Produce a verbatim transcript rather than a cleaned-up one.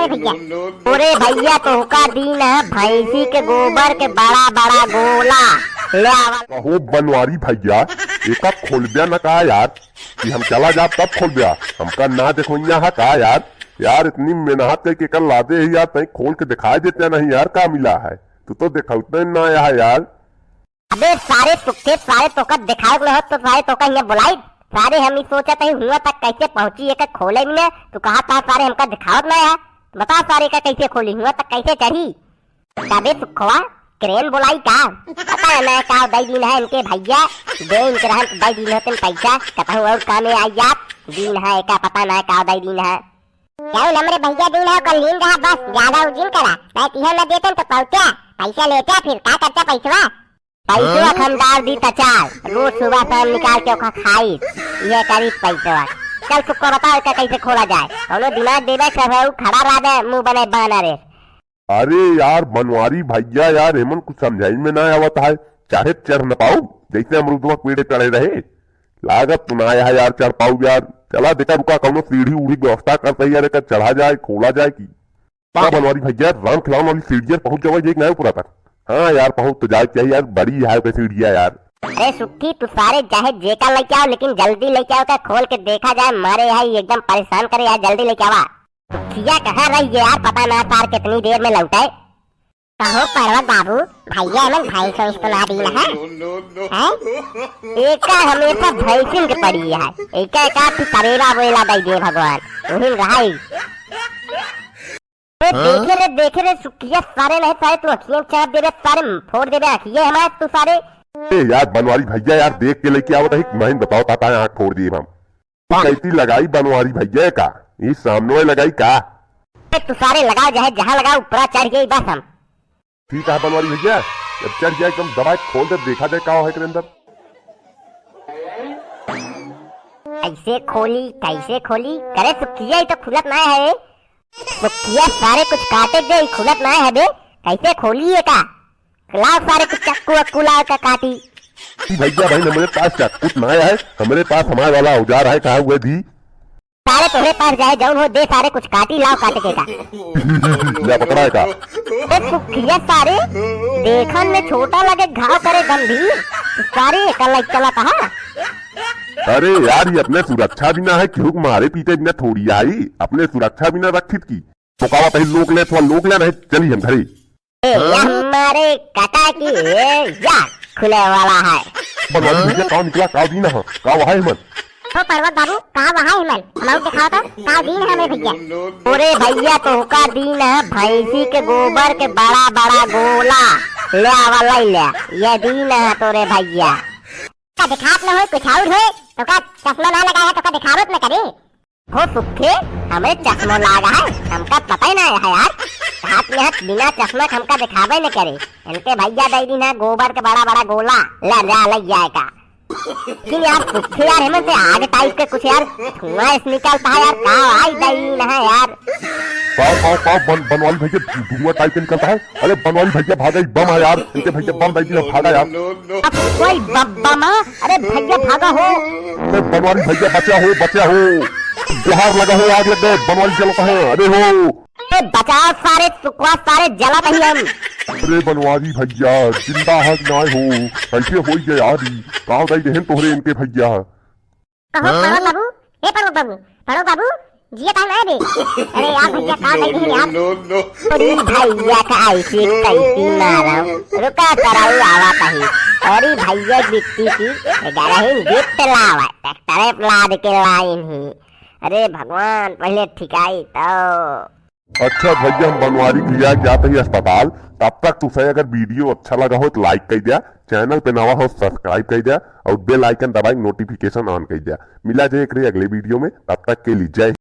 ए भैया। अरे भैया, तोहका दीन है भैंसी के गोबर के बड़ा बड़ा गोला, ले आवा। कहो बनवारी भैया, एका खोलब्या न का यार, कि हम चला जाब तब खोलब्या, हमका ना देखवइया है का यार? यार इतनी मेहनत करके एकर लादे है यार, तई खोल के दिखाई देते नहीं यार, का मिला है? तू तो देखौते ना आया है यार। अबे सारे सुखे, सारे तोका दिखावत न हो तो सारे तोका हियाँ बुलाई। सारे हम ई सोचत हई हुआँ तक कैसे पहुँची, एका खोले में तू कहा था सारे हमका दिखावत ना है। बता सारे का कैसे खोली, हुआँ तक कैसे चढ़ी? तबे सुखवा, क्रेन बुलाई का? पता ना का दई दीन है इनके भैया, दे इनके रहन तो दई दीन होते पैसा, कतहूँ और कामे आई जात, दीन है एका पता ना का दई दीन है। जाओ हमरे भैया दीन है, ओकर लीन रहा बस, ज्यादा उजिन करा, नहीं तिहे न देते तो पहुँचा, पैसा लेते फिर का करता पैसवा? पैसवा खमदार दी तचार, रोज सुबह शाम निकाल के ओका खाई, ये करी पैसवा। चल सुखवा बताओ एका कैसे खोला जाए, कौनो दिमाग देवे सब है, उ खड़ा रह दे, मुँह बने बाना रे। अरे यार बनवारी भैया यार, एमन कुछ समझाई में ना आवत है, चाहे चढ़ न पाऊ, जैसे अमरूदवा पेड़े चढ़े रहे। लागत तो ना आया है यार, चढ़ पाऊ यार। चला देखा रुका, कौनो सीढ़ी उढ़ी व्यवस्था करते ही यार, एका चढ़ा जाए, खोला जाए की। का बनवारी भैया, राम खिलावन वाली सीढ़िया पहुँच जावा एक नया पूरा तक। हाँ यार, पहुँच तो जाए चाहिए यार, बड़ी है ओके सीढ़िया यार। अरे सुखी, तू सारे चाहे जेका लेके आओ, लेकिन जल्दी लेके आओ, का खोल के देखा जाए, मारे है एकदम परेशान करे यार, जल्दी लेके आवा। सुखिया कहाँ रही है यार, पता ना सार कितनी देर में लौटे। कहो पर्वत बाबू, भैया एमन भैंस वैंस तो ना दीन है? हैं? एका हमेशा भैंसिन के पड़ी है, एका एका थी करेला वेला दई दे भगवान, उहिन रहाई। ए, देखे रे, देखे रे, सुखिया सारे नहीं सारे, तू अखियाँ चाप देबे सारे, फोड़ देबे अखिये हमारे तू सारे। ए यार बनवारी भैया यार, देख के लेके आवत है, नहीं बताओ ताता आँख फोड़ दिए हम। कैसी लगाई बनवारी भैया का? ई सामने लगाई का? ए, तू सारे लगाओ, चाहे जहाँ लगाओ, ऊपरा चढ़ गई बस हम। ठीक है बनवारी भैया, जब चढ़ गया एकदम दबाए खोल दे, देखा जाए का है एकरे अंदर। कैसे खोली, कैसे खोली? करे सुखिया, ई तो खुलत ना है। सुखिया सारे कुछ काटे दे, ई खुलत ना है बे। कैसे खोली एका? लाओ सारे कुछ चक्कू वक्कू लाओ का काटी। भैया भाई, हमरे पास चक्कू ना है, हमरे पास हमारे वाला औजार है, कहाँ हुए दी? सारे तोहरे पास जाए जौन हो दे, सारे कुछ काटी लाओ काटे के का। ले पकड़ा है का? ए सुखिया सारे, देखन में छोटा लगे घाव करे गंभीर। सारे एका लाइक चला कहा। अरे यार, ये अपने सुरक्षा बिना है, केहू के मारे पीटे बिना थोड़ी आई, अपने सुरक्षा बिना रखित की। तो कावा पहले लोक ले, थोड़ा लोक ले, नहीं चली हम घरे। ए, या हमारे काका की, ए, या खुले वाला है। बनवारी भैया, का निकला, का दीन है, का वहा है मन? हो पर्वत बाबू, का वहा है मन? हमहू दिखाओ तो, का दीन है हमें भैया? अरे भैया, तोहका दीन है भैंसी के गोबर के बड़ा बड़ा गोला, ले आवा, ले ले, ये दीन है तोरे भैया। का दिखात न होए, कुछ और होए, तो का चश्मा ना लगाया तो का दिखावत न करे? हो सुखे, हमरे चश्मो लाग है, हमका पता ही ना है यार। हाथ में हाथ बिना चश्मा के हमका दिखावे न करे। इनके भैया दे दी ना गोबर के बड़ा बड़ा गोला, ले जा, ले जाए का। लेकिन यार सुखे यार, हेमन से आग टाइप के कुछ यार धुआं ऐसे निकलता है यार, का आई दे ना है यार। पाओ, पाओ, पाओ, बन-, बनवाली भैया धु-, धुआं टाइप के निकलता है। अरे बनवाली भैया भागा, ई बम है यार, इनके भैया बम दे दी ना, भागा यार। अब कोई बब्बा माँ, अरे भैया भागा हो। अरे बनवारी भैया बचा हो, बचा हो। बिहार लगा हो, आग लग गए, बनवारी जलता है, अरे हो। अरे बचाओ सारे, सुखवा सारे जलत ही हम। अरे बनवारी भैया, जिंदा है कि नाय हो? कैसे होई गए यार ई? का दई देहन तोहरे इनके भैया? कहो, हाँ? पड़ोल बाबू, हे पड़ोल बाबू, पड़ोल बाबू, जिया ताऊ ना बे। अरे यार भैया, का दई देहन यार? No, no, no। अरे भैया का ऐसी कैसी मारम, रुका कराऊ आवा कहीं। अरे भैया गिट्टी की ग्यारह ही गिफ्ट लावा, ट्रैक्टर लाद के लाइन ही। अरे भगवान, पहले ठिकाई तो। अच्छा भैया, हम बनवारी के लिया जाते ही अस्पताल। तब तक तुसे अगर वीडियो अच्छा लगा हो तो लाइक कर दिया, चैनल पे नवा हो सब्सक्राइब कर दिया और बेल आइकन दबाई नोटिफिकेशन ऑन कर दिया। मिला जाए एक अगले वीडियो में, तब तक के लिए जय।